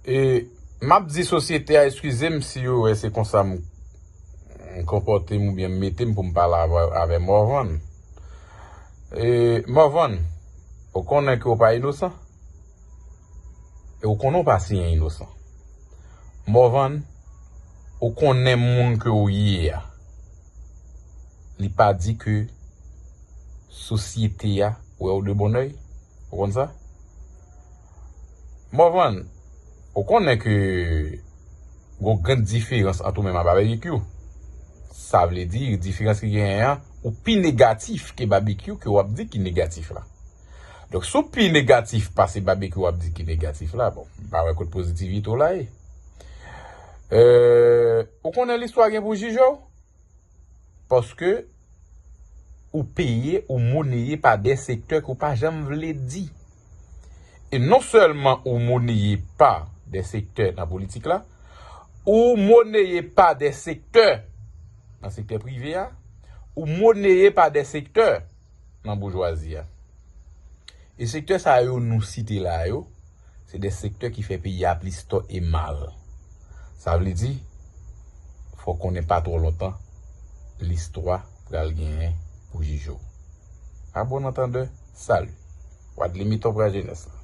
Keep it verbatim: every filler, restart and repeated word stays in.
E m ap di sosyete a, eskize m si yo wè se konsa m, m konpòte m oubyen m mete m pou m pale avè, avè Morvan. E Morvan, ou konnen ke w pa inosan? E ou konnen w pa siyen inosan. Morvan, ou konnen moun ke w ye a. Li pa di ke sosyete a wè w de bon èy. Ou konn sa? Morvan, ou konnen ke gon grenn diferans ant ou menm ak Babekyou. Sa vle di, diferans ki genyen an, ou pi negatif ke Babekyou ke w ap di ki negatif la. Donk, si w pi negatif pase Babekyou w ap di ki negatif la, bon, m pa wè kot pozitivite w la ye. Euh, ou konnen listwa gen pou jije w? Paske ou peye, ou moneye pa de sektè ke w pa janm vle di. E non sèlman ou moneye pa de sektè nan politik la, ou moneye pa de sektè nan sektè prive a, ou moneye pa de sektè nan boujwazi a. E sektè sa yo nou site la yo, se de sektè ki fè peyi a plis tò e mal. Sa vle di, fò konnen pa twò lontan, listwa pral genyen pou jije w. A bon antandè, sali. Wadley Miton pral jenès la.